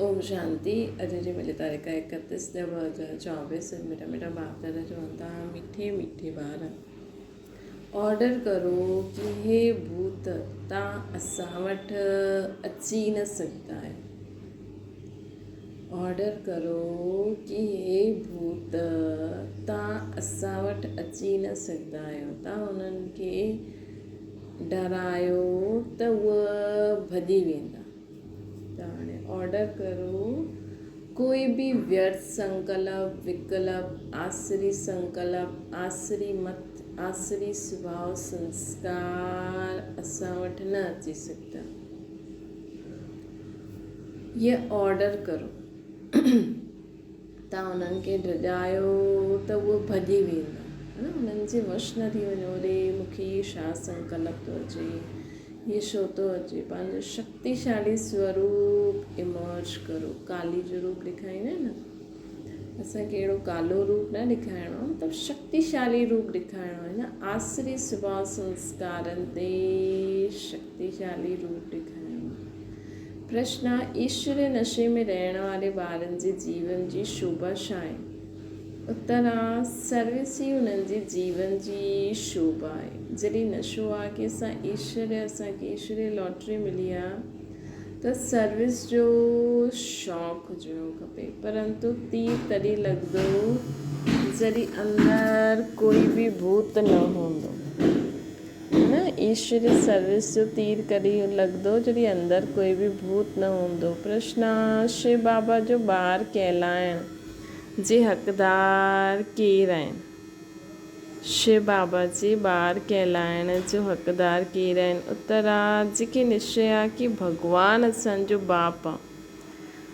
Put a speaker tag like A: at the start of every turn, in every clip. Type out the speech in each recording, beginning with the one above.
A: اوم شانتي اڄ جي ملي تاريخ 31 ڏهه 2024 مٺا مٺا باپ دادا چون ٿا مٺي مٺي ٻار آرڊر ڪرو ڪي هي ڀوت تان اسان وٽ اچي نه سگهندا آهيو آرڊر ڪرو ڪي هي ڀوت تان اسان وٽ اچي نه سگهندا آهيو تان انهن کي ڊرايو ته هوء ڀڄي ويندا ته هاڻي آرڊر ڪرو ڪوئي به ويرٿ سنڪلپ، وڪلپ، آسري سنڪلپ، آسري مت، آسري سڀاء سنسڪار اسان وٽ نه اچي سگهندا. هيء آرڊر ڪرو. توهان انهن کي ڊڄايو ته اهي ڀڄي ويندا. انهن جي وش نه ٿي وڃو اري مون کي هي ڇا سنڪلپ ٿو اچي، هي ڇو ٿو اچي. پنهنجو شڪتيشالي سوروپ ايمرج ڪرو. ڪالي جو روپ ڏيکاريندا آهن نه، اسان کي اهڙو ڪالو روپ نه ڏيکارڻو آهي، مطلب شڪتيشالي روپ ڏيکارڻو آهي نه آسري سڀاء سنسڪارن تي شڪتيشالي روپ ڏيکارڻو آهي. پرشن، ايشوري نشي ۾ رهڻ واري ٻارن جي جيون جي شوڀا ڇا آهي؟ اتر، سروس ئي انهن جي جيون جي شوڀا آهي. جڏهن نشو آهي ڪي اسان ايشوري اسان کي ايشوري لاٽري ملي آهي ته سروس جو شوق هجڻو کپي پرنتو تير تڏهن لڳندو جڏهن اندر ڪوئي به ڀوت نه هوندو. نه ايشوري سروس جو تير ڪڏهن لڳندو جڏهن اندر ڪوئي به ڀوت نه هوندو. پرشن، شو بابا جو ٻار ڪهلائڻ جي حقدار ڪير آهن؟ شو بابا جي ٻار ڪهلائڻ جو حقدار ڪير آهن؟ اتر، جيڪي نشچي آ ڪي ڀڳوان اسان جو باپ آ.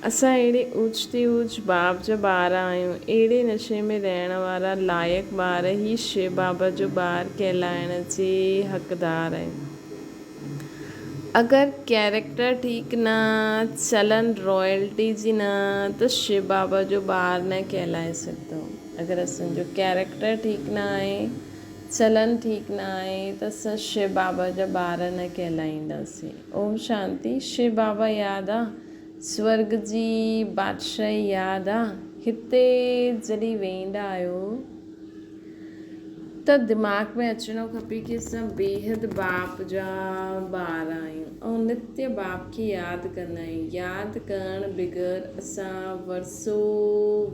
A: اسان اهڙي اوچ تي اوچ باپ جا ٻار آهيون. اهڙي نشي ۾ رهڻ وارا لائق ٻار ئي شو بابا جو ٻار ڪهلائڻ جي حقدار آهن. اگر ڪيريڪٽر ٺيڪ نه، چلن رائلٽي جي نه ته شو بابا جو ٻار نه ڪهلائي سگهندو. اگر اسان جو ڪيريڪٽر ٺيڪ نه آهي، چلن ٺيڪ نه آهي ته اسان شو بابا جا ٻار نه ڪهلائينداسين. اوم شانتي شو بابا ياد آ سورگ جي بادشاهي ياد آ هتي جڏهن ويندا آهيو ته دماغ ۾ اچڻو کپي ڪي اسان بيحد باپ جا ٻار آهيون ۽ نتيه باپ کي ياد ڪندا آهيون ياد ڪرڻ بغير اسان ورثو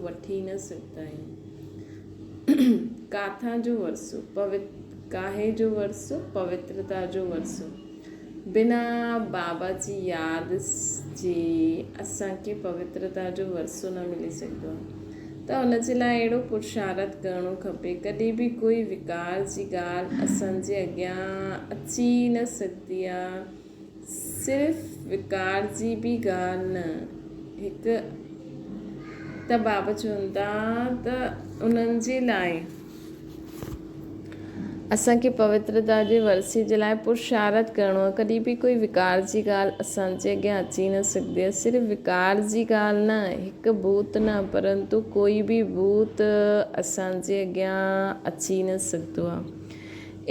A: وٺي نه سگهندا آهيون ڪاٿان جو ورثو پوت ڪاهي جو ورثو پوترتا جو ورثو بنا بابا جي ياد جي اسان کي پوترتا جو ورثو نه ملي سگهندو آهي ته ان جي لاء اهڙو پرشارٿ ڪرڻو کپي. ڪڏهن به ڪوئي وڪار جي ڳالهه اسان جي اڳيان اچي ئي نه سگهندي آهي. صرف وڪار جي به ڳالهه نه، هڪ ته بابا چون ٿا ته انهن جي لاء. اسان کي پوترتا جي ورثي جي لاء پرشارٿ ڪرڻو آهي. ڪڏهن به ڪوئي وڪار جي ڳالهه اسان جي اڳيان اچي نه سگهندي آهي. صرف وڪار جي ڳالهه نه، هڪ ڀوت نه، پرنتو ڪوئي به ڀوت اسان جي اڳيان اچي نه سگهندو آهي.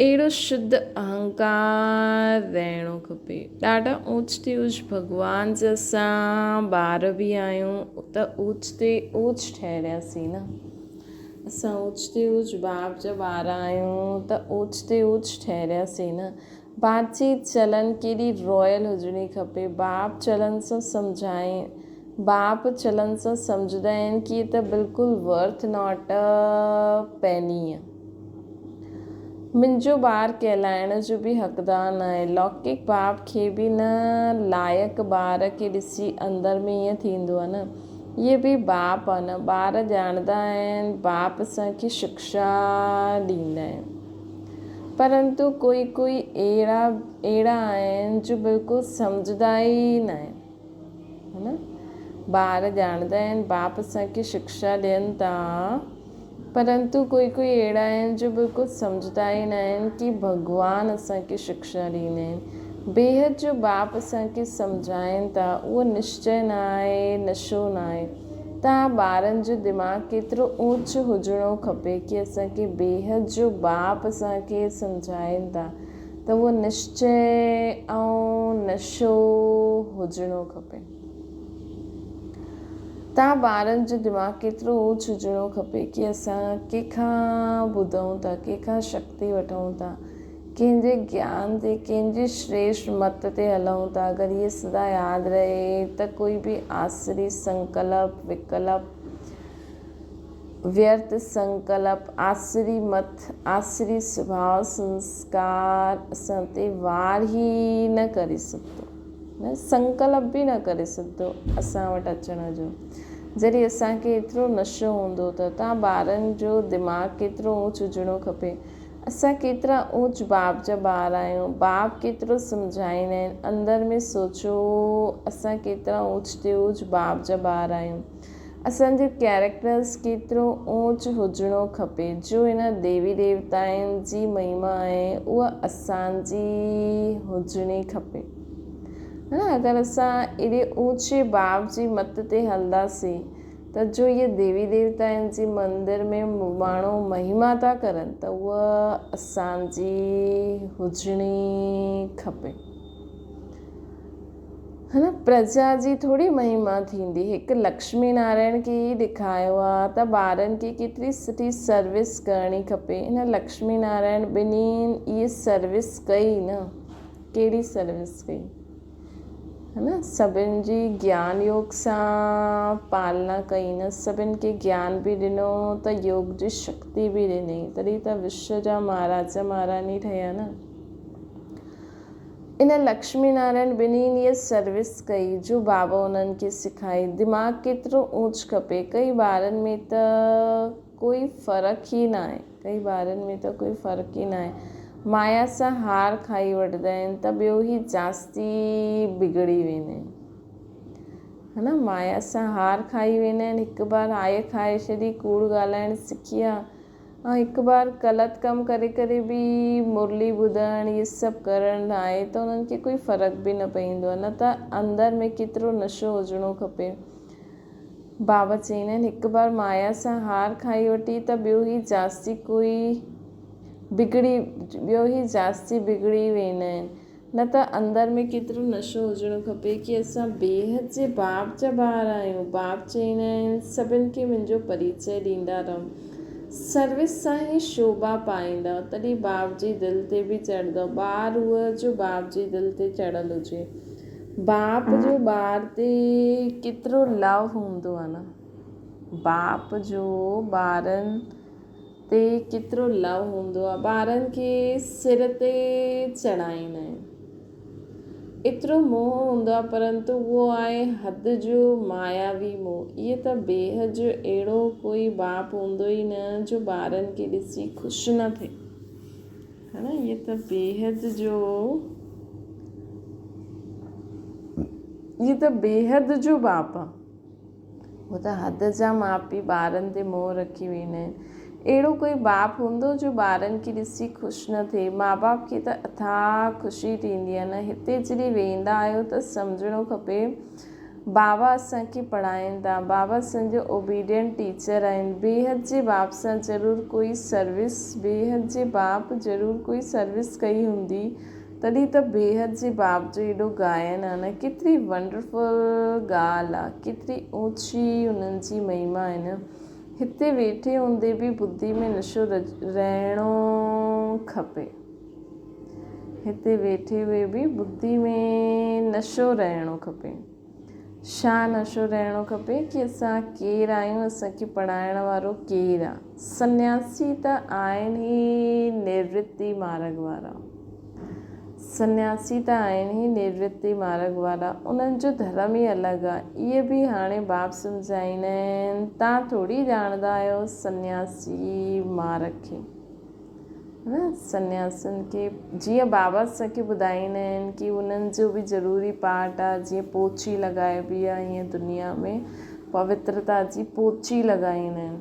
A: اهڙو شڌ اهنڪار رهڻو کپي. ڏاڍا اوچ تي اوچ ڀڳوان جا اسان ٻار به آهيون ته اوچ تي اوچ ٺهرياسين نه. اسان اوچ تي اوچ باپ جا ٻار آهيون ته اوچ تي اوچ ٺهرياسين نه. بات چيت چلن ڪيڏي رائل هجڻي کپي. باپ چلن سان سمجهائين باپ چلن سان سمجهندا آهن ڪي ته بلڪل ورٿ not ا پيني. منهنجو ٻار ڪهلائڻ جو به حقدار ناهي. لوڪڪ باپ کي به نه لائق ٻار کي ڏسي اندر ۾ ائين ٿيندو آهي نه. اهي به باپ آهن. ٻار ڄاڻندا آهن باپ اسان کي شڪشا ڏيندا آهن. پرنتو ڪوئي ڪوئي اهڙا اهڙا آهن جو بلڪل سمجهندا ئي نه آهن. ها نه ٻار ڄاڻندا آهن باپ اسان کي شڪشا ڏين ٿا پرنتو ڪوئي ڪوئي اهڙا آهن جو بلڪل سمجهندا ئي نه آهن ڪي ڀڳوان اسان کي شڪشا ڏيندا آهن. بيحد جو باپ اسان کي سمجهائين ٿا اهو نشچي نه آهي نشو نه آهي. تان ٻارن جو دماغ ڪيترو اوچ هجڻو کپي ڪي اسان کي بيحد جو باپ اسان کي سمجهائين ٿا ته اهو نشچي ۽ نشو هجڻو کپي. تان ٻارن جو دماغ ڪيترو اوچ هجڻو کپي ڪي اسان ڪنهن کان ٻڌون ٿا، ڪنهن کان شڪتي وٺون ٿا، ڪنهن جي گيان تي، ڪنهن جي شريشٽ مت تي هلون ٿا. اگر هيء سدا ياد رهي ته ڪوئي به آسري سنڪلپ، وڪلپ، ويرٿ سنڪلپ، آسري مت، آسري سڀاء سنسڪار اسان تي وار ئي نه ڪري سگهندو. نه سنڪلپ به نه ڪري سگهندو اسان وٽ اچڻ جو. جڏهن اسان کي ايترو نشو هوندو ته تان ٻارن جو دماغ ڪيترو اوچ هجڻو کپي. اسان ڪيترا اوچ باپ جا ٻار آهيون. باپ ڪيترو سمجهائيندا آهن. اندر ۾ سوچو اسان ڪيترا اوچ تي اوچ باپ جا ٻار آهيون. اسان جو ڪيريڪٽرس ڪيترو اوچ هجڻو کپي. جو هن ديوي ديوتائن جي مهما آهي اها اسان جي هجڻي کپي. ها نه اگر اسان ايڏي اوچي باپ جي مت تي هلنداسين ته جو اهي ديوي ديوتائن جي مندر ۾ ماڻهو مهما ٿا ڪرن ته اها اسان جي هجڻي کپي. ها نه پرجا جي ٿوري مهما ٿيندي. هڪ لڪشمي نارائڻ کي ئي ڏيکايو آ ته ٻارن کي ڪيتري سٺي سروس ڪرڻي کپي. هن لڪشمي نارائڻ ٻنهين اهي سروس ڪئي نه. ڪهڙي سروس ڪئي ها نه سڀن جي گيان يوگ سان پالنا ڪئي نه سڀن کي گيان به ڏنو ته يوگ جي شڪتي به ڏني تڏهن ته وشو جا مهاراجا مهاراڻي ٺهيا نه. ان لڪشمي نارائڻ ٻنهين اها سروس ڪئي جو بابا انهن کي سکائي. دماغ ڪيترو اوچ کپي. ڪئي ٻارن ۾ ته ڪوئي فرق ئي ناهي. ڪئي ٻارن ۾ ته ڪوئي فرق ئي ناهي. مايا سان هار کائي وٺندا آهن ته ٻيو هي جاستي بگڙي ويندا آهن. ها نه مايا سان هار کائي ويندا آهن. هڪ بار آئي کائي ڇڏي ڪوڙ ڳالهائڻ سکي ويا. ۽ هڪ بار غلط ڪم ڪري ڪري به مرلي ٻڌڻ اهي سڀ ڪرڻ آهي ته انهن کي ڪوئي فرق به نه پوندو آهي نه ته اندر ۾ ڪيترو نشو هجڻو کپي. بابا چئيندا آهن هڪ بار مايا سان هار کائي وٺي ته ٻيو هي جاستي ڪوئي بگڙي ٻيو هي جاستي بگڙي ويندا آهن. نه ته اندر ۾ ڪيترو نشو هجڻو کپي ڪي اسان بيحد جي باپ جا ٻار آهيون. باپ چئيندا آهن، سڀن کي منهنجو پريچئه ڏيندا رهو. سروس سان ئي شوڀا پائيندؤ، تڏهن باپ جي دل تي به چڙهندؤ. ٻار اهو جو باپ جي دل تي چڙهيل هجي. باپ جو ٻار تي ڪيترو لو هوندو آهي نه. باپ جو ٻارن. تي ڪيترو لو هوندو آ ٻارن کي سر تي چڙهائيندا آهن ايترو موهه هوندو آ پرنتو اهو آهي حد جو ماياوي موهه اهي ته بيحد جو اهڙو ڪوئي باپ هوندو ئي نه جو ٻارن کي ڏسي خوش نه ٿئي ها نه اهي ته بيحد جو اهي ته بيحد جو باپ آ. هو ته حد جا ماء پيء ٻارن تي موهه رکي ويندا آهن. اهڙو ڪوئي باپ هوندو جو ٻارن کي ڏسي خوش نه ٿئي. ماء باپ کي ته اٿاهه خوشي ٿيندي آهي نه. هتي جڏهن ويندا آهيو ته سمجهڻو کپي بابا اسان کي پڙهائين ٿا. بابا اسان جو اوبيڊينٽ ٽيچر آهن. بيحد جي باپ سان ضرور ڪوئي سروس بيحد جي باپ ضرور ڪوئي سروس ڪئي هوندي. تڏهن ته بيحد جي باپ جو ايڏو گائن آ نه. ڪيتري ونڊرفل ڳالهه آ. ڪيتري اوچي انهن جي مهما آهي نه. هتي ويٺي هوندي به ٻڌي ۾ نشو رهڻو کپي. هتي ويٺي هوئي به ٻڌي ۾ نشو رهڻو کپي. ڇا نشو رهڻو کپي ڪي اسان ڪير آهيون اسان کي پڙهائڻ وارو ڪير آ. سنياسي ته آهن ئي نروتي مارڳ وارا. سنياسي ته آهن ئي نروتي مارڳ وارا انهن جو ڌرم ئي الڳ آ. اهي به هاڻي باپ سمجهائيندا آهن تان ٿوري ڄاڻندا آهيو سنياسي مارڳ کي. سنياسين کي جيئن بابا اسان کي ٻڌائيندا آهن ڪي انهن جو به ضروري پارٽ آهي جيئن پوچي لڳائبي آهي ائين دنيا ۾ پوترتا جي پوچي لڳائيندا آهن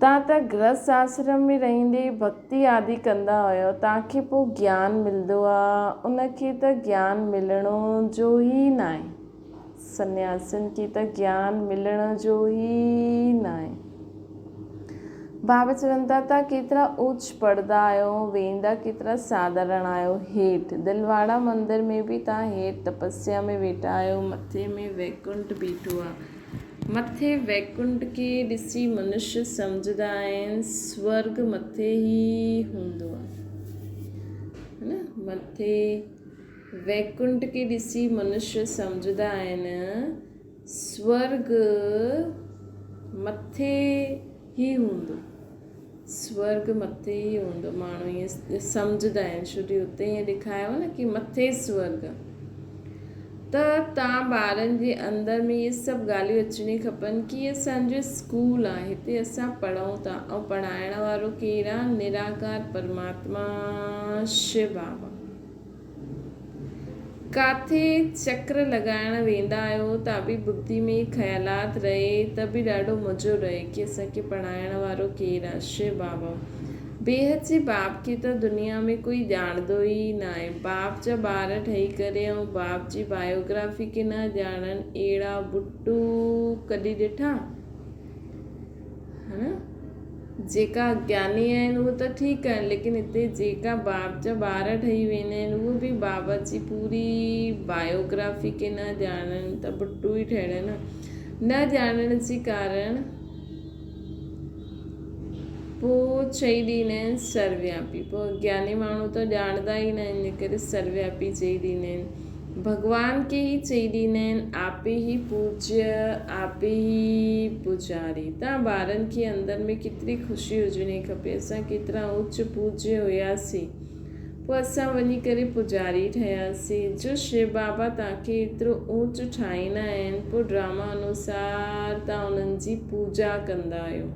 A: تان ته گرهست آشرم ۾ رهندي ڀڳتي آدي ڪندا هيو تان کي پوء گيان ملندو آهي ان کي ته گيان ملڻو جو ئي ناهي سنياسين کي ته گيان ملڻ جو ئي ناهي. بابا چون ٿا ته ڪيترا اوچ پڙهندا آهيو، ويندا ڪيترا ساڌارڻ آهيو. هيٺ دلواڙا مندر ۾ به توهان هيٺ تپسيا ۾ ويٺا آهيو، مٿي ۾ ويڪنٺ بيٺو آهي. مٿي ويڪنٺ کي ڏسي منشيه سمجهندا آهن سورڳ مٿي ئي هوندو آهي. نه مٿي ويڪنٺ کي ڏسي منشيه سمجهندا آهن سورڳ مٿي ئي هوندو. سورڳ مٿي ئي هوندو. ماڻهو ائين سمجهندا آهن ڇو جو اتي ائين ڏيکايو نه ڪي مٿي سورڳ. ته تان ٻارن جي اندر ۾ اهي سڀ ڳالهيون اچڻي کپن ڪي هي اسان جو اسڪول آ هتي اسان پڙهون ٿا ۽ پڙهائڻ وارو ڪير آ نراڪار پرماتما شو بابا. ڪاٿي چڪر لڳائڻ ويندا آهيو ته به ٻڌي ۾ خيالات رهي ته به ڏاڍو مزو رهي ڪي اسان کي پڙهائڻ وارو ڪير آ شو بابا بيحد جي باپ کي ته دنيا ۾ ڪوئي ڄاڻندو ئي ناهي باپ جا ٻار ٺهي ڪري ۽ باپ جي بايوگرافي کي نه ڄاڻن اهڙا ٻٽو ڪڏهن ڏٺا؟ ها نه جيڪا اگياني آهن اهي ته ٺيڪ آهن ليڪن هتي جيڪا باپ جا ٻار ٺهي ويندا آهن اهي به بابا جي پوري بايوگرافي کي نه ڄاڻن ته ڀٽو ئي ٺهڙي نه نه ڄاڻڻ جي ڪارڻ پوء چئي ڏيندا آهن سروياپي پوء اگياني ماڻهو ته ڄاڻندا ئي نه آهن ان ڪري سروياپي چئي ڏيندا آهن ڀڳوان کي ئي چئي ڏيندا آهن، آپي ئي پوجيه، آپي ئي پوڄاري. تان ٻارن کي اندر ۾ ڪيتري خوشي هجڻي کپي، اسان ڪيترا اچ پوجيه هياسين، پوء اسان وڃي ڪري پوڄاري ٺهياسين. جو شو بابا تان کي ايترو اوچ ٺاهيندا آهن، پوء ڊراما انوسار تان انهن جي پوڄا ڪندا آهيو.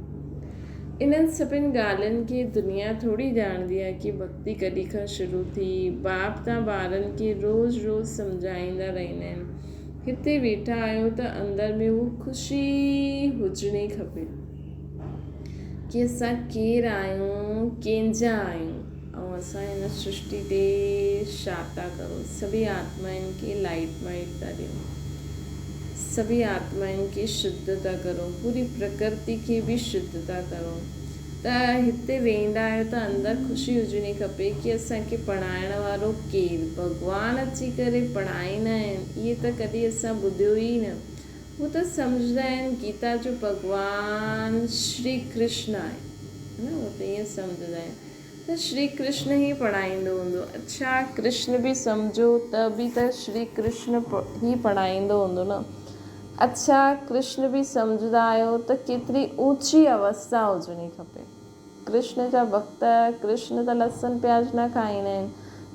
A: انهن سڀن ڳالهين کي دنيا ٿوري ڄاڻندي آهي ڪي ڀڳتي ڪڏهن کان شروع ٿي. باپ تان ٻارن کي روز روز سمجهائيندا رهندا آهن. هتي ويٺا آهيو ته اندر ۾ هو خوشي هجڻي کپي ڪي اسان ڪير آهيون ڪنهن جا آهيون ۽ اسان هن سرشٽي تي ڇا ٿا ڪرون. سڀئي آتمائن کي لائيٽ مائيٽ ٿا ڏيون. سڀئي آتمائن کي شڌ ٿا ڪرون، پوري پرڪرتي کي به شڌ ٿا ڪرون ته هتي ويندا آهيو ته اندر خوشي هجڻي کپي ڪي اسان کي پڙهائڻ وارو ڪير؟ ڀڳوان اچي ڪري پڙهائيندا آهن، اهي ته ڪڏهن اسان ٻڌيو ئي نه. هو ته سمجهندا آهن گيتا جو ڀڳوان شري ڪرشن آهي، نه هو ته ائين سمجهندا آهن. ته شري ڪرشن ئي پڙهائيندو هوندو. اڇا ڪرشن به سمجهو ته به ته شري ڪرشن ئي پڙهائيندو هوندو نه. اڇا ڪرشن به سمجهندا آهيو ته ڪيتري اوچي اوستا هجڻي کپي. ڪرشن جا ڀڳت ڪرشن ته لسن پياز نه کائيندا آهن.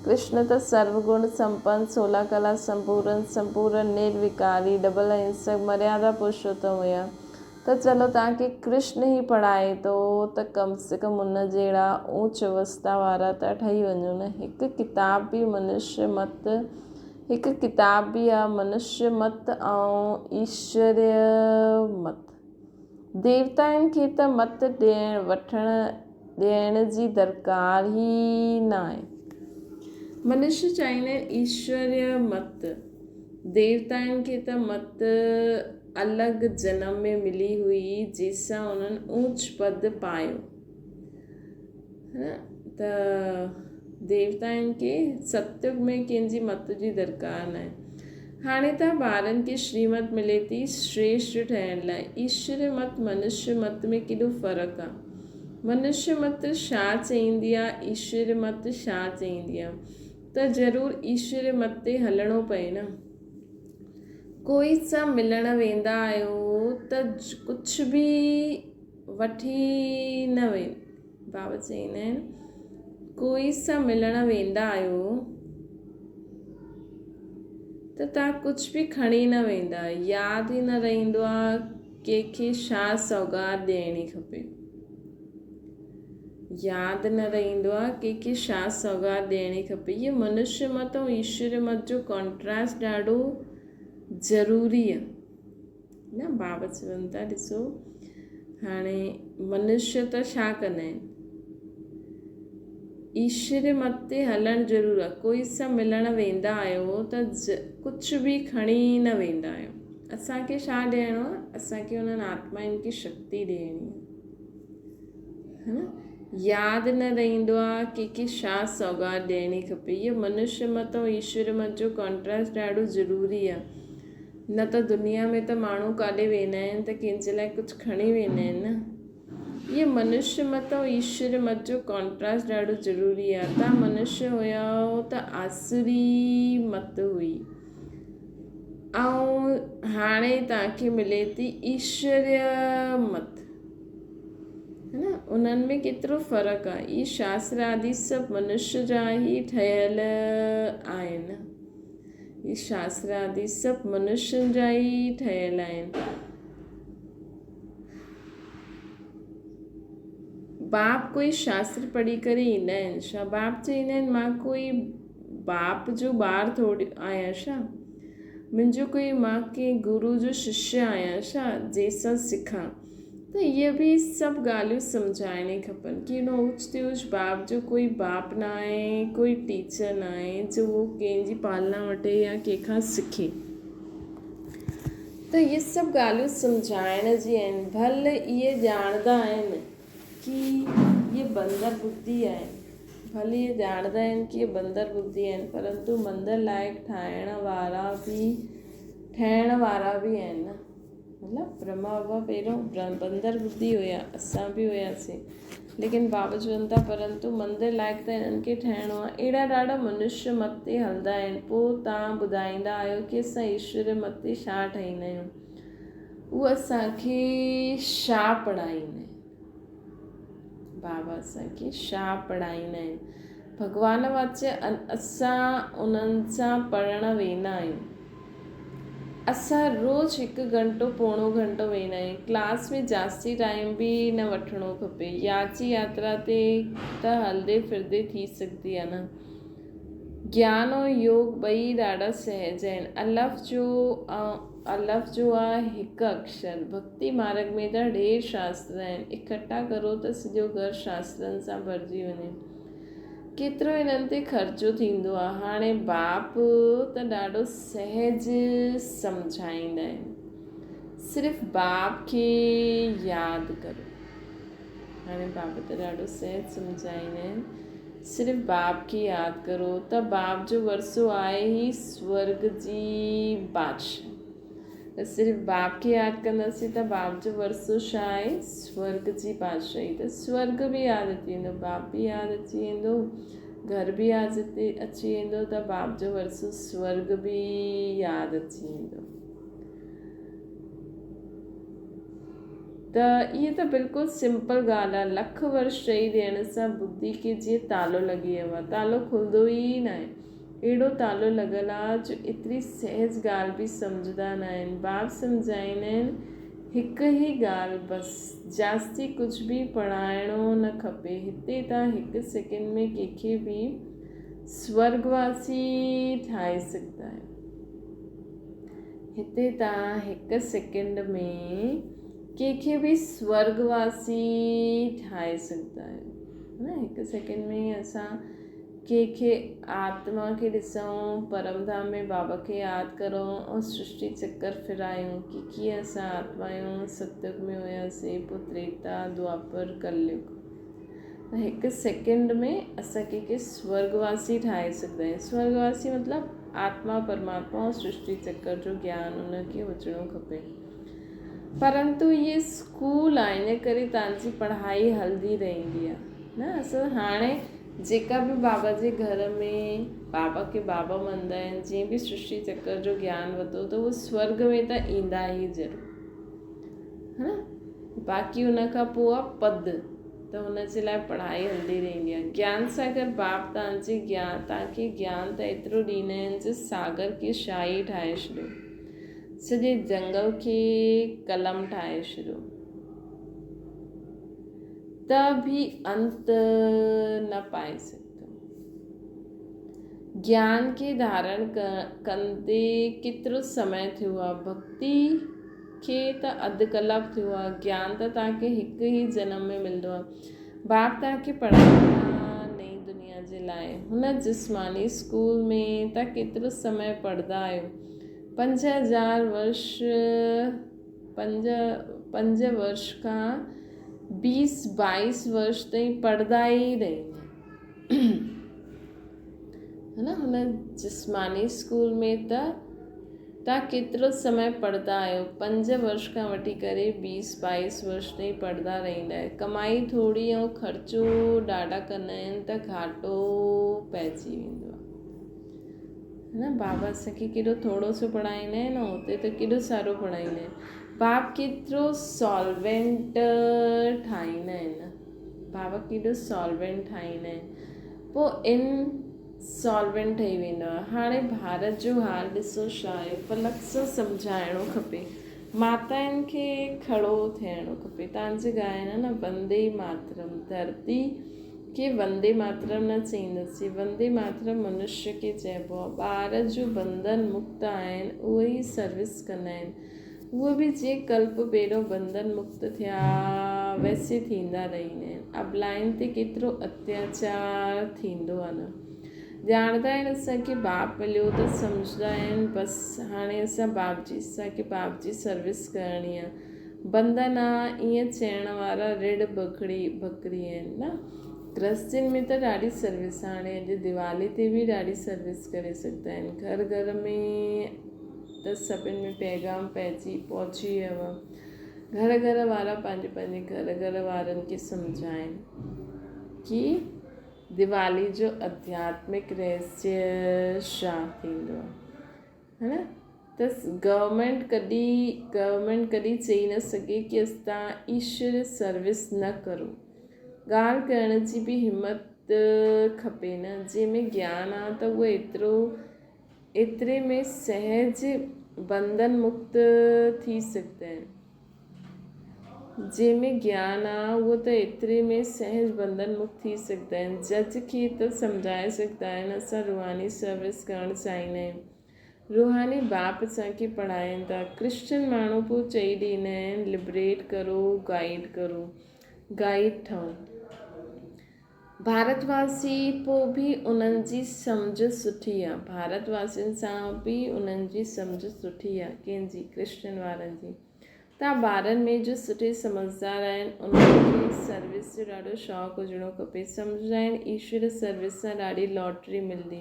A: ڪرشن ته سرو گڻ سمپن، سولا ڪلا سمپورن، سمپورن نروڪاري، ڊبل اهنسڪ، مريادا پرشوتم هيا. ته چلو توهان کي ڪرشن ئي پڙهائي ٿو ته ڪم سي ڪم ان جهڙا اوچ اوستا وارا ته ٺهي وڃو نه. هڪ ڪتاب به منشيه مت هڪ ڪتاب به آ منشيه مت ۽ ايشوريه مت. ديوتائن کي ته مت ڏيڻ وٺڻ ڏيڻ جي درڪار ئي ناهي. منشيه چاهيندا آهن ايشوريه مت. ديوتائن کي ته مت الڳ جنم ۾ ملي هئي جنهن سان انهن اوچ پد پايو ته ديوتائن کي ستيگ ۾ ڪنهن جي مت جي درڪار ناهي. هاڻي ته ٻارن کي شريمت ملي ٿي شريشٽ ٺهڻ لاء. ايشوري مت منشيه مت ۾ ڪيڏو فرق آ. منشيه مت ڇا چئيندي آ ايشوري مت ڇا چئيندي آ ته ضرور ايشوري مت تي هلڻو پئي نه. ڪوئي سان ملڻ ويندا آهيو ته ڪجهه به وٺي نه ويندا بابا چئيندا آهن ڪوئي سان ملڻ ويندا آهيو ته توهان ڪجهه به کڻي نه ويندا آهيو ياد ئي نه رهندو آهي ڪنهن کي ڇا سوغات ڏيڻي کپي. ياد نه رهندو آهي ڪنهن کي ڇا سوغات ڏيڻي کپي. هيء منشيه مت ۽ ايشوري مت جو ڪانٽراسٽ ڏاڍو ضروري آهي نه بابا چون ٿا ڏسو هاڻي منشيه ته ڇا ڪندا آهن ايشوري مت تي هلڻ ضرور آهي ڪوئي سان ملڻ ويندا آهيو ته ڪجهه به کڻي نه ويندا آهيو اسان کي ڇا ڏيڻو آهي اسان کي انهن آتمائن کي شڪتي ڏيڻي آهي. ها نه ياد نه رهندو آ ڪنهن کي ڇا سوغات ڏيڻي کپي. اهو منشيه مت ۽ ايشور مت جو ڪانٽراسٽ ڏاڍو ضروري آ. نه ته دنيا ۾ ته ماڻهو ڪاڏي ويندا آهن ته ڪنهن جي لاء ڪجهه کڻي ويندا آهن نه. اهو منشيه مت ۽ ايشور مت جو ڪانٽراسٽ ڏاڍو ضروري آ. تان منشيه هيا ته آسوري مت هئي ۽ هاڻي توهان کي ملي ٿي ايشوريه مت. ها نه انهن ۾ ڪيترو فرق آ. اهي شاستر آدي سڀ منشيه جا ئي ٺهيل آهن. اهي شاستر آدي سڀ منشين جا ئي ٺهيل آهن. باپ ڪوئي شاستر پڙهي ڪري ايندا آهن ڇا؟ باپ چئيندا آهن مان ڪوئي باپ جو ٻار ٿوري آهيان ڇا؟ منهنجو ڪوئي مان ڪنهن گرو جو ششيه آهيان ڇا جنهن سان سکان؟ ته اهي به سڀ ڳالهيون سمجهائڻي کپن ڪي ان اوچ تي اوچ باپ جو ڪوئي باپ نه آهي ڪوئي ٽيچر نه آهي جو اهو ڪنهن جي پالنا وٺي يا ڪنهن کان سکي ته اهي سڀ ڳالهيون سمجهائڻ جي آهن ڀل اهي ڄاڻندا آهن ڪي اهي بندر ٻڌي آهن ڀل اهي ڄاڻندا آهن ڪي اهي بندر ٻڌي آهن پرنتو مندر لائق ٺاهڻ وارا به ٺهڻ وارا به آهن نه مطلب برهما بابا پهريون بندر ٻڌي هيا اسان به هياسين ليڪن بابا چون ٿا پرنتو مندر لائق ته هنن کي ٺهڻو آهي اهڙا ڏاڍا منشيه مت تي هلندا آهن پوء توهان ٻڌائيندا آهيو ڪي اسان ايشور مت تي ڇا ٺهيندا آهيون هو اسان کي ڇا پڙهائيندا آهن بابا اسان کي ڇا پڙهائيندا آهن؟ ڀڳوان واچ اسان انهن سان پڙهڻ ويندا آهيون. اسان روز هڪ گهنٽو پوڻو گهنٽو ويندا آهيون. ڪلاس ۾ جاستي ٽائيم به نه وٺڻو کپي. ياچي ياترا تي ته هلندي ڦرندي ٿي سگهندي آهي نه. گيان ۽ يوگ ٻئي ڏاڍا سهج آهن. الف جو الف جو آ هڪ اڪشر. ڀڳتي مارڳ ۾ ته ڍير شاستر آهن. اڪٺا ڪرو ته سڄو گهر شاسترن سان ڀرجي وڃي. ڪيترو انهن تي خرچو ٿيندو آ. هاڻي باپ ته ڏاڍو سهج سمجهائيندا آهن. صرف باپ کي ياد ڪرو. هاڻي بابا ته ڏاڍو سهج سمجهائيندا آهن. صرف باپ کي ياد ڪرو ته باپ جو ورثو آهي هي سورڳ جي بادشاهي. ته صرف باپ کي ياد ڪنداسين ته باپ جو ورثو ڇا آهي؟ سورڳ جي بادشاهي. ته سورڳ به ياد اچي ويندو، باپ به ياد اچي ويندو، گهر به ياد اچي ويندو ته باپ جو ورثو سورڳ به ياد اچي ويندو. ته اهي ته بلڪل سمپل ڳالهه آهي. لک ورش چئي ڏيڻ سان ٻڌي کي جيئن تالو لڳي ويو آهي. تالو کلندو ئي ناهي. اهڙو تالو لڳل آهي جو ايتري سهج ڳالهه به سمجهندا ناهن. باب سمجهائيندا آهن هڪ ئي ڳالهه بس. جاستي ڪجهه به پڙهائڻو نه کپي. هتي ته هڪ سيڪنڊ ۾ ڪنهن کي به سورڳواسي ٺاهي سگهندا آهيو. هتي توهان هڪ سيڪنڊ ۾ ڪنهن کي به سورڳواسي ٺاهي سگهندا آهيو نه هڪ سيڪنڊ ۾ اسان ڪنهن کي آتما کي ڏسون پرم ڌام ۾ بابا کي ياد ڪرون ۽ سرشٽي چڪر ڦرايون ڪي ڪيئن اسان آتما آهيون ستيگ ۾ هياسين پوء تريتا دوآپر ڪليگ ته هڪ سيڪنڊ ۾ اسان ڪنهن کي سورڳواسي ٺاهي سگهندا آهيون. سورڳواسي مطلب آتما، پرماتما ۽ سرشٽي چڪر جو گيان ان کي هجڻو کپي. پرنتو اهي اسڪول آهن ان ڪري توهان جي پڙهائي هلندي رهندي آهي نه اسان هاڻي جيڪا به بابا جي گهر ۾ بابا کي بابا مڃندا آهن جيئن به سرشٽي چڪر جو گيان ورتو ته اهي سورڳ ۾ ته ايندا ئي ضرور ها نه باقي ان کان پوء آهي پد ته ان جي لاء پڙهائي هلندي رهندي آهي. گيان ساگر باپ توهان جي گيان توهان کي گيان ته ايترو ڏيندا آهن جو ساگر کي شاهي ٺاهي ڇڏيو. سڄي جنگل کي قلم ٺاهي ڇڏيو. ته به انت نه پائي سگهندو. گيان کي ڌارڻ ڪندي ڪيترو سمي ٿيو آهي. ڀڳتي کي ته اڌ ڪلاڪ ٿيو آهي. گيان ته توهان کي هڪ ئي جنم ۾ ملندو آهي. باپ توهان کي پڙهائين ٿا نئين دنيا جي لاء. هن جسماني اسڪول ۾ توهان ڪيترو سمي پڙهندا آهيو؟ 5000 ورش پنج پنج ورش کان بيس بائيس ورش تائين پڙهندا ئي رهندا آهن. ها نه هن جسماني اسڪول ۾ ته توهان ڪيترو سمي پڙهندا آهيو؟ پنج ورش کان وٺي ڪري بيس بائيس ورش تائين پڙهندا رهندا آهيو. ڪمائي ٿوري ۽ خرچو ڏاڍا ڪندا آهن ته گهاٽو پئجي ويندو آهي. نه بابا اسان کي ڪيڏو ٿورو سو پڙهائيندا آهن ۽ اتي ته ڪيڏو سارو پڙهائيندا آهن. باپ ڪيترو سالوينٽ ٺاهيندا آهن. بابا ڪيڏو سالوينٽ ٺاهيندا آهن. پوء ان سالوينٽ ٺهي ويندو آهي. هاڻي ڀارت جو حال ڏسو ڇا آهي. فلڪ سان سمجهائڻو کپي. ماتائن کي کڙو ٿيڻو کپي. تان جي ڳائڻ نه وندي ماترم ڌرتي کي وندي ماترم نه چئيندسين. وندي ماترم منشيه کي چئبو آهي. ٻار جو بنڌن مڪت آهن اهي ئي سروس ڪندا آهن. اهي به جيئن ڪلپ پهريون بنڌن مڪت ٿيا ويسي ٿيندا رهندا آهن. ابلائن تي ڪيترو اتياچار ٿيندو آهي نه. ڄاڻندا آهن اسان کي باپ مليو ته سمجهندا آهن بس هاڻي اسان باپ جي اسان کي باپ جي سروس ڪرڻي آهي. بنڌن آ ائين چئڻ وارا رڙ بکڙي ٻڪري آهن نه. گرهستين ۾ ته ڏاڍي سروس هاڻي اڄ ديوالي تي به ڏاڍي سروس ڪري سگهندا آهن. گهر گهر ۾ ته سڀن ۾ پيغام پئجي پهچي ويو آهي. گهر گهر وارا پنهنجي پنهنجي گهر گهر وارن کي سمجهائين ڪي ديوالي جو اڌياتمڪ رهسيه ڇا ٿيندو آهي ها نه ته گورنمينٽ ڪڏهن گورنمينٽ ڪڏهن چئي نه سگهي ڪي اسان ايشور سروس نه ڪرو ڳالهه ڪرڻ جي به همت کپي نه جنهن ۾ گيان آهي ته اهو ايترو ايتري ۾ سهج بنڌن مڪت ٿي سگهندا آهن. جنهن ۾ گيان آ اهو ته ايتري ۾ سهج بنڌن مڪت ٿي سگهندا آهن. جج کي ته سمجهائي سگهندا آهن اسان روحاني سروس ڪرڻ چاهيندا آهيون. روحاني باپ اسان کي پڙهائين ٿا. ڪرسچن ماڻهو پوء چئي ڏيندا آهن لبريٽ ڪرو، گائيڊ ڪرو، گائيڊ ٺهو. ڀارت واسي پوء به انهن جي سمجهه سٺي آ. ڀارت واسين سان به انهن جي سمجهه سٺي آ. ڪنهن جي؟ ڪرسچن وارن جي. تان ٻارن ۾ جو سٺي سمجهدار آهن انهن کي سروس جو ڏاڍو شوق هجڻو کپي. سمجهندا آهن ايشور سروس سان ڏاڍي لاٽري ملندي.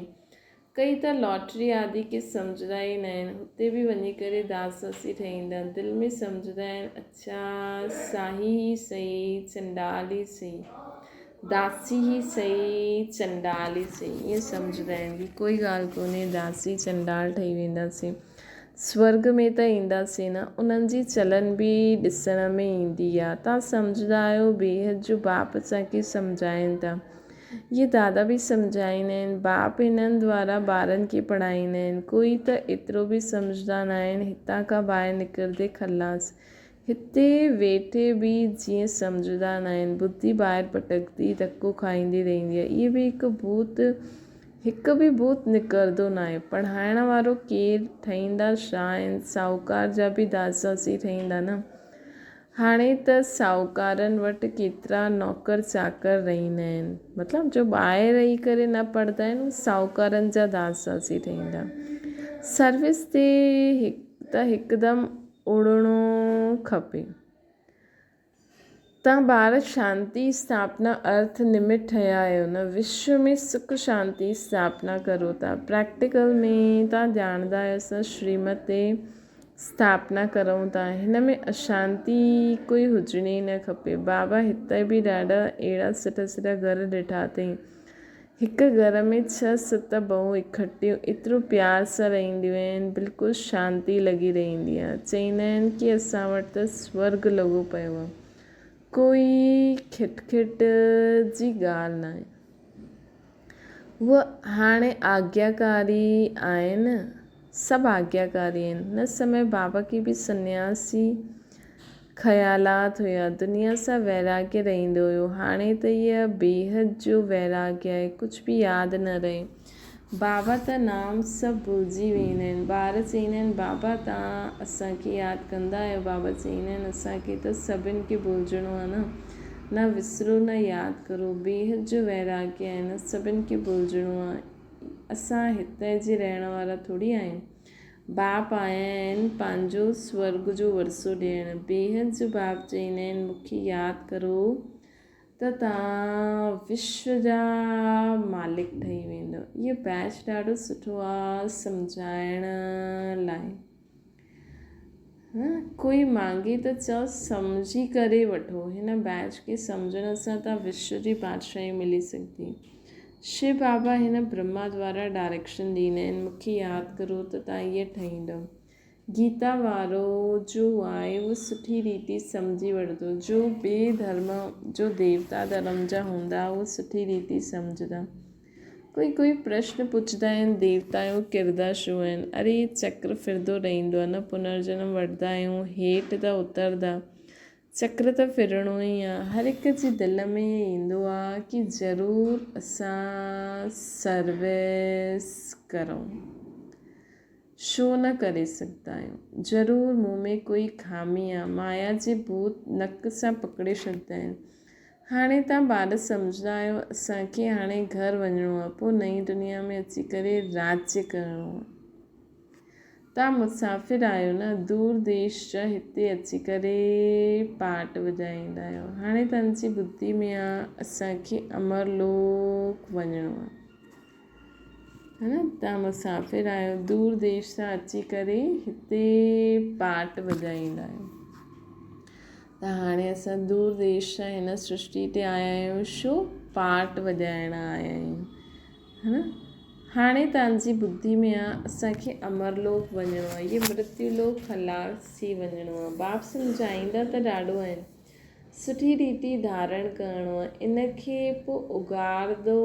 A: ڪئي ته لاٽري آدي کي سمجهندا ئي ناهن. هتي به وڃي ڪري داس داسي ٺهيندا. دل ۾ سمجهندا آهن اڇا ساهي ئي سهي چنڊال ئي سهي. داسي ئي سهي چنڊال ئي سهي. ائين سمجهندا آهن ڪي ڪوئي ڳالهه ڪونهي داسي چنڊال ٺهي وينداسين. سورڳ ۾ ته اينداسين نه. انهن جي چلن به ڏسڻ ۾ ايندي آ. تان سمجهندا آهيو بيحد جو باپ اسان کي سمجهائين ٿا. اهي دادا به سمجهائيندا آهن. باپ هنن دوارا ٻارن کي پڙهائيندا آهن. ڪوئي ته ايترو به سمجهدار ناهن. هتان کان ٻاهر نڪرندي خلاص. هتي ويٺي به جيئن سمجهدار ناهن. ٻڌي ٻاهر ڀٽڪندي ڌڪو کائيندي رهندي آهي. اهي به هڪ ڀوت هڪ به ڀوت نڪرندو ناهي. پڙهائڻ وارو ڪير ٺهيندا ڇا آهن. ساهوڪار جا به داسداسي ٺهيندا نه. هاڻي ته ساهوڪارن وٽ ڪيترا نوڪر چاڪر رهندا آهن. مطلب جو ٻاهر رهي ڪري نه پڙهندا آهن اهي ساهوڪارن جا داس داسي ٺهيندا. سروس تي ته هڪدم اڙڻو کپي. تان ٻار شانتي اسٿاپنا ارٿ نمت ٺهيا آهيو نه وشو ۾ سک شانتي اسٿاپنا ڪرو ٿا. پريڪٽيڪل ۾ تان ڄاڻندا آهيو اسان شريمت تي اسٿاپنا ڪرون ٿا هن ۾ اشانتي ڪوئي هجڻي نه کپي بابا هتي به ڏاڍا اهڙا سٺا سٺا گهر ڏٺا اٿئي هڪ گهر ۾ ڇهه ست بهون اڪٺيون ايترو پيار سان رهنديون آهن بلڪل شانتي لڳي رهندي آهي چئيندا آهن ڪي اسان وٽ ته سورگ لڳو پيو آهي ڪوئي کٽ کٽ جي ڳالهه ناهي هوء هاڻي آگياڪاري آهن. سڀ آگياڪاري آهن. هن سمي بابا کي به سنياسي خيالات هيا. دنيا سان ويراڳي رهندو هيو. هاڻي ته هيء بيحد جو ويراڳي آهي. ڪجهه به ياد نه رهي. بابا ته نام سڀ ڀلجي ويندا آهن. ٻار چئيندا آهن، بابا توهان اسان کي ياد ڪندا آهيو؟ بابا چئيندا آهن، اسان کي ته سڀن کي ڀلجڻو آهي نه. نه وسرو نه ياد ڪرو. بيحد جو ويراڳي آهي نه سڀن کي ڀلجڻو آ. اسان هتي جي رهڻ وارا ٿوري آهيون. باپ آيا آهن پنهنجو سورڳ جو ورثو ڏيڻ. بيحد جو باپ چئيندا آهن مون کي ياد ڪرو ته توهان وشو جا مالڪ ٺهي ويندؤ. اهو بيچ ڏاڍو سٺو آ سمجهائڻ لاء. ڪوئي مانگي ته چئو سمجهي ڪري وٺو. هن بيچ کي سمجهڻ سان ته وشو جي بادشاهي ملي سگهندي. شو بابا هن برهما دوارا ڊائريڪشن ڏيندا آهن، مون کي ياد ڪرو ته تان ائين ٺهيندؤ. گيتا وارو جو آهي اهو سٺي ريتي سمجهي وٺندو. جو ٻئي ڌرم جو ديوتا ڌرم جا هوندا اهو سٺي ريتي سمجهندا. ڪوئي ڪوئي پرشن پڇندا آهن ديوتا آهيون ڪردا ڇو آهن؟ اري هي چڪر ڦرندو رهندو آهي نه پنرجنم وٺندا آهيون هيٺ ته اتردا چڪر ته ڦرڻو ئي آهي هر هڪ جي دل ۾ ايندو آهي ڪي ضرور اسان سروس ڪرون ڇو نه ڪري سگهندا آهيون ضرور مون ۾ ڪوئي خامي آهي مايا جي ڀوت نڪ سان پڪڙي ڇڏندا آهن هاڻي توهان ٻار سمجهندا آهيو اسان کي هاڻي گهر وڃڻو آهي پوء نئين دنيا ۾ اچي ڪري راڄ ڪرڻو آهي. توهان مسافر آهيو نه دور ديش جا هتي اچي ڪري پاٽ وڄائيندا آهيو. هاڻي توهان جي ٻڌي ۾ آ اسان کي امر لوڪ وڃڻو آهي. ها نه توهان مسافر آهيو دور ديش سان اچي ڪري هتي پاٽ وڄائيندا آهيو ته هاڻي اسان دور ديش سان هن سرشٽي تي آيا آهيون شو پاٽ وڄائڻ آيا آهيون ها نه هاڻي توهان جي ٻڌي ۾ آ اسان کي امر لوڪ وڃڻو آهي هي مرتيو لوڪ خلاص ٿي وڃڻو آهي باپ سمجهائيندا ته ڏاڍو آهن سٺي ريتي ڌارڻ ڪرڻو آ، ان کي پوء اگهاردو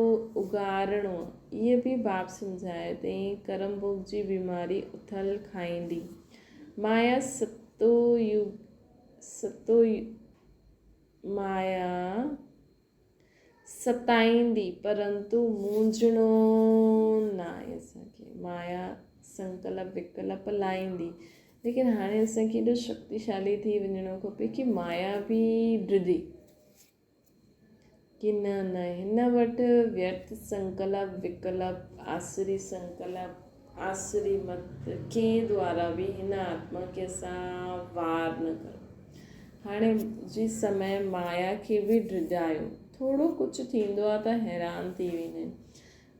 A: اگهارڻو آ. اهي به باب سمجهايو تئين ڪرم ڀوڳ جي بيماري اٿل کائيندي. مايا ستو يگ ستو مايا ستائيندي پرنتو مونجهڻو ناهي اسان کي. مايا سنڪلپ وڪلپ لائيندي ليڪن هاڻي اسان کي ايڏو شڪتيشالي ٿي وڃڻو کپي ڪي مايا به ڊڄي ڪي نه نه هن وٽ ويرٿ سنڪلپ وڪلپ آسري سنڪلپ آسري مت ڪنهن دوارا به هن آتما کي اسان وار نه ڪرون هاڻي جي سمي مايا کي به ڊڄايو ٿورو ڪجهه ٿيندو آهي ته حيران ٿي ويندا آهن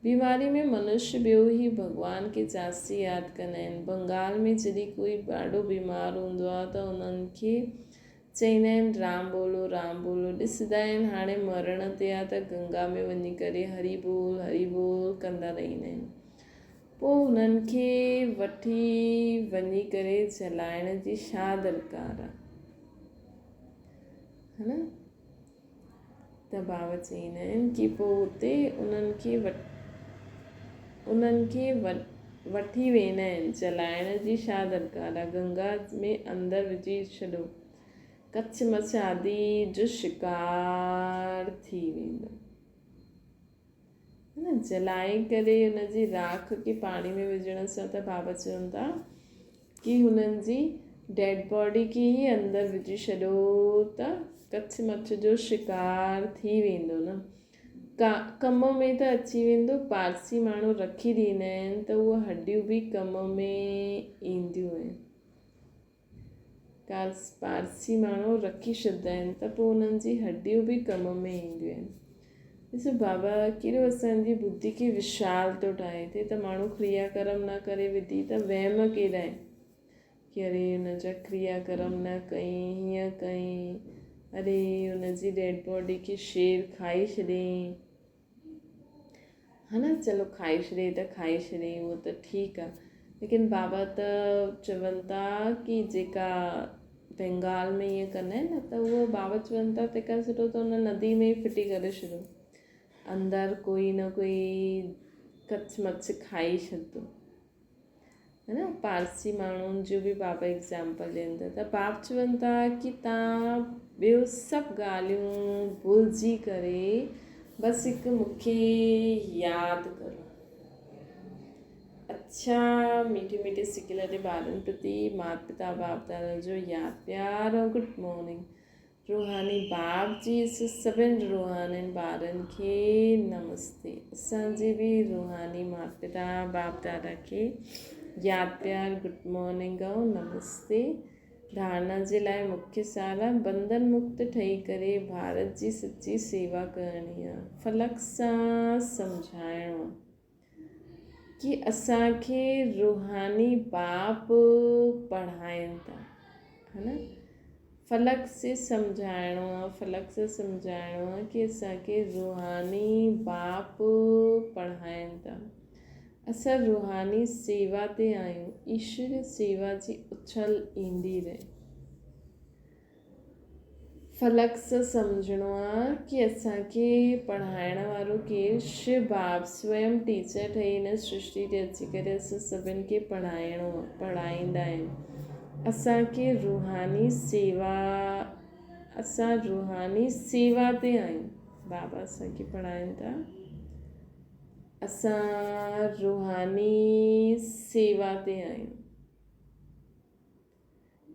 A: بيماري ۾ منش ٻيو هي ڀڳوان کي جاستي ياد ڪندا آهن. بنگال ۾ جڏهن ڪوئي ڏاڍو بيمار هوندو آهي ته انهن کي چئيندا آهن رام بولو رام بولو ڏسندا آهن هاڻي مرڻ تي آهي ته گنگا ۾ وڃي ڪري هري بول هري بول ڪندا رهندا آهن. پوء انهن کي وٺي وڃي ڪري جلائڻ جي ڇا درڪار آهي. ها نه؟ ته بابا چئيندا آهن ڪي پوء اتي انهن کي انهن کي وٺي ويندا آهن جلائڻ جي ڇا درڪار آهي گنگا ۾ اندر وجهي ڇڏو ڪڇ مڇ آدي جو شڪار ٿي ويندو نه جلائي ڪري ان جي راک کي پاڻي ۾ وجهڻ سان ته بابا چون ٿا ڪي هنن جي ڊيڊ باڊي کي ئي اندر وجهي ڇڏو ته ڪڇ مڇ جو شڪار ٿي ويندو نه ڪا ڪم ۾ ته اچي ويندو پارسي ماڻهو رکي ڏيندا آهن ته اهي هڏيون به ڪم ۾ اينديون آهن پارسي ماڻهو رکي ڇڏندا آهن ته پوء انهن جي هڏيون به ڪم ۾ اينديون آهن. ڏسو بابا ڪيڏو اسان جي ٻڌي کي وشال ٿو ٺاهي. هتي ته ماڻهو ڪريا ڪرم نه ڪري وڌي ته وهم ڪيڏا آهن ڪي اري ان جا ڪريا ڪرم نه ڪئين هيئن ڪئين اري ان جي ڊيڊ باڊي کي شير کائي ڇڏيائين. ها نه چلو کائي ڇڏي ته کائي ڇڏي اهو ته ٺيڪ آ ليڪن بابا ته چون ٿا ڪي جيڪا بينگال ۾ ائين ڪندا آهن نه ته اهو بابا چون ٿا تنهن کان سٺو ته ان ندي ۾ ئي ڦٽي ڪري ڇڏو اندر ڪوئي نه ڪوئي ڪڇ مڇ کائي ڇڏندو ها نه پارسي ماڻهن جو به بابا ايگزامپل ڏين ٿا ته باب چون ٿا ڪي تان ٻيو سڀ ڳالهيون ڀلجي ڪري بس هڪ مونکي ياد ڪرو اڇا ميٺي ميٺي سڪيل جي ٻارن پرتي مات پتا باپ دادا جو ياد پيار اور گڊ مارننگ روحاني باپ جي سڀن روحانين ٻارن کي نمستي. اسان جي به روحاني مات پتا باپ دادا کي ياد پيار گڊ مارننگ ۽ نمستي. ڌارڻا جي لاء مکيه سارا بنڌن مڪت ٺهي ڪري ڀارت جي سچي سيوا ڪرڻي آ. فلڪ سان سمجهائڻو آ ڪي اسان کي روحاني باپ پڙهائين ٿا ها نه فلڪ سي سمجهائڻو آ فلڪ سان سمجهائڻو آ ڪي اسان کي روحاني باپ پڙهائين ٿا. اسان روحاني سيوا تي آهيون، ايشوري سيوا جي اڇل ايندي رهي. فلڪ سان سمجهڻو آ ڪي اسان کي پڙهائڻ وارو ڪير؟ شو باب سويم ٽيچر ٺهي هن سرشٽي تي اچي ڪري اسان سڀن کي پڙهائڻو آ، پڙهائيندا آهن. اسان کي روحاني سيوا اسان روحاني سيوا تي آهيون، بابا اسان کي پڙهائين ٿا. اسان روحاني سيوا تي آهيون.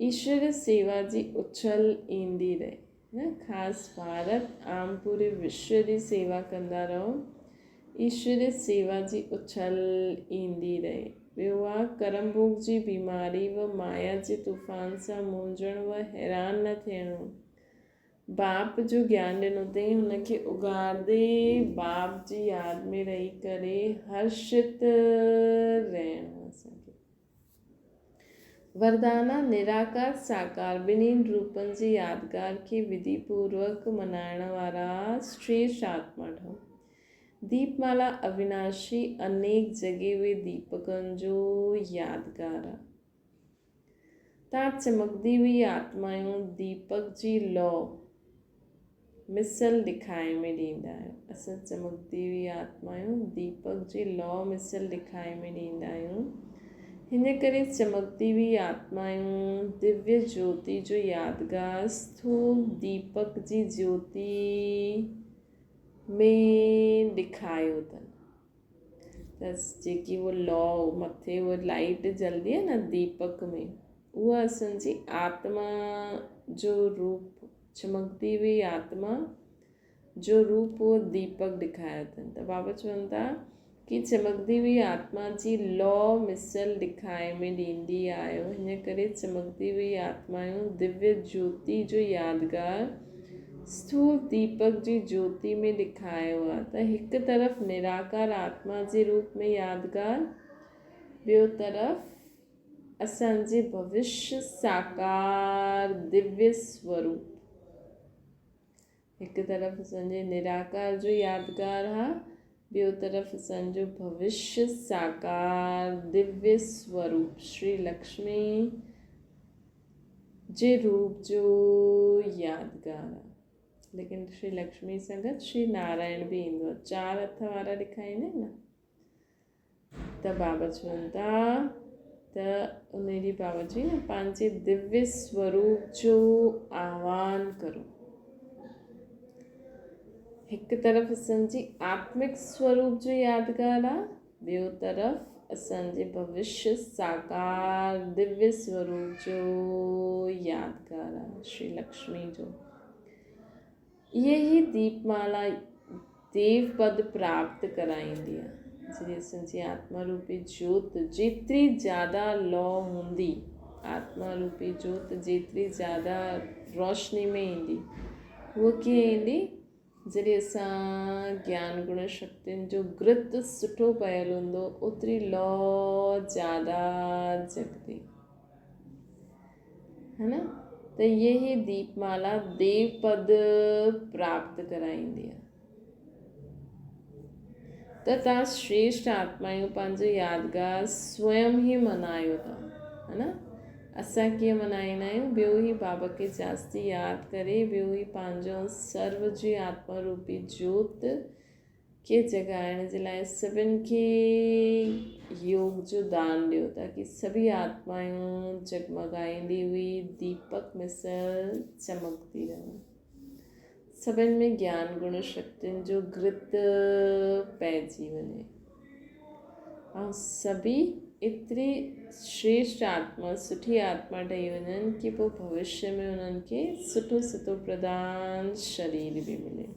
A: ايشور سيوا جي اڇل ايندي رهي. نه خاص ڀارت عام پوري وشو جي سيوا ڪندا رهو. ايشور سيوا جي اڇل ايندي رهي. ٻيو آ ڪرم ڀوڳ جي بيماري و مايا جي طوفان سان مونجهڻ و حيران نه ٿيڻو. باپ جو گيان ڏنو اٿئي، هن کي اگهاڙندي باپ جي ياد ۾ رهي ڪري هرشت رهڻو اسان کي. وردانا نراڪار ساڪار ٻنهين روپن جي يادگار کي وڌي پوروڪ منائڻ وارا شريشٽ آتما ٺهو. ديپ مالا اويناشي انيڪ جڳي هئي ديپڪن جو يادگار آ. تان چمڪندي هئي آتمائون ديپڪ جي لو مثل ڏکائي ۾ ڏيندا آهيون. اسان چمڪندي هئي آتمائون ديپڪ جي لو مثل ڏکائي ۾ ڏيندا آهيون. هن ڪري چمڪندي هئي آتمائون دويه جيوتي جو يادگار اسٿول ديپڪ جي جيوتي ۾ ڏکايو اٿن. ته جيڪي هو لو مٿي هو لائيٽ جلدي آهي نه ديپڪ ۾ اها اسان جي آتما جو روپ چمڪندي هئي آتما جو روپ اهو ديپڪ ڏکايو اٿن ته بابا چون ٿا ڪي چمڪندي هئي آتما جي لو مثل ڏکائي ۾ ڏيندي آيو هن ڪري چمڪندي هئي آتمائون دويه جيوتي جو يادگار اسٿول ديپڪ جي جيوتي ۾ ڏيکايو آ ته هڪ طرف نراڪار آتما جي روپ ۾ يادگار، ٻيو طرف اسان جي ڀوشيه ساڪار دويه سوروپ. هڪ طرف اسان جي نراڪار جو يادگار آ، ٻيو طرف اسان جو ڀوشيه ساڪار دويه سوروپ شري لڪشمي جي روپ جو يادگار آ. ليڪن شري لڪشمي سان گڏ شري نارائڻ به ايندو آ. چار هٿ وارا ڏيکاريندا آهن نه ته بابا چون ٿا ته ان ڏينهن بابا چئي نه پنهنجي دويه سوروپ جو آهوان ڪرو. هڪ طرف اسان جي آتمڪ سوروپ جو يادگار آ. ٻيو طرف اسان جي ڀوشيه ساڪار دويه سوروپ جو يادگار آ شري لڪشمي جو. اهي ئي ديپ مالا ديو پد پراپت ڪرائيندي آ. جڏهن اسان جي آتما روپي جوت جيتري زياده لو هوندي، آتما روپي جوت جيتري زياده روشني ۾ ايندي، هوء ڪيئن ايندي؟ جڏهن اسان گيان گڻ شڪتين جو گرت سٺو پيل هوندو اوتري لو زياده جڳندي هي نه ته اهي ئي ديپ مالا ديو پد پراپت ڪرائيندي آهي ته تان شريشٽ آتمايون پنهنجو يادگار سويم ئي منايو ٿا هي نه اسان ڪيئن منائيندا آهيون؟ ٻيو هي بابا کي جاستي ياد ڪري، ٻيو هي پنهنجو سرو جي آتما روپي جوت کي جڳائڻ جي لاء سڀن کي يوگ جو دان ڏيو تاڪي سڀئي آتمائون جڳمڳائيندي هئي ديپڪ مثل چمڪندي رهن. سڀن ۾ گيان گڻ شڪتين جو گرت پئجي وڃي ۽ سڀئي ايتري شريشٽ آتما، سٺي آتما ٺهي وڃن ڪي پوء ڀوشيه ۾ انهن کي سٺو ستو پرڌان شرير به ملي.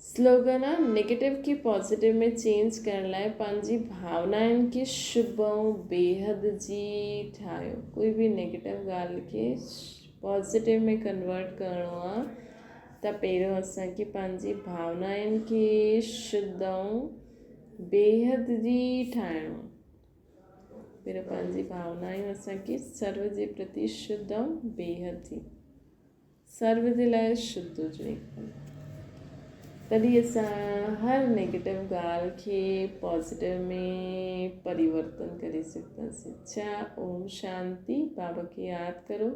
A: سلوگن آ نيگيٽو کي پازيٽو ۾ چينج ڪرڻ لاء پنهنجي ڀاونائن کي شڀ ۽ بيحد جي ٺاهيو. ڪوئي به نيگيٽو ڳالهه کي پازيٽو ۾ ڪنورٽ ڪرڻو آ ته پهريون اسان کي پنهنجي ڀاونائن کي شڌ ۽ بيحد جي ٺاهڻو آ. پهريون پنهنجي ڀاونائون اسان کي سرو جي پرتي شڌ ۽ بيحد جي. سرو جي لاء شڌ هجڻي کپي تڏهن اسان هر نيگيٽو ڳالهه کي پازيٽو ۾ پريورتن ڪري سگهنداسين. اڇا اوم شانتي بابا کي ياد ڪرو.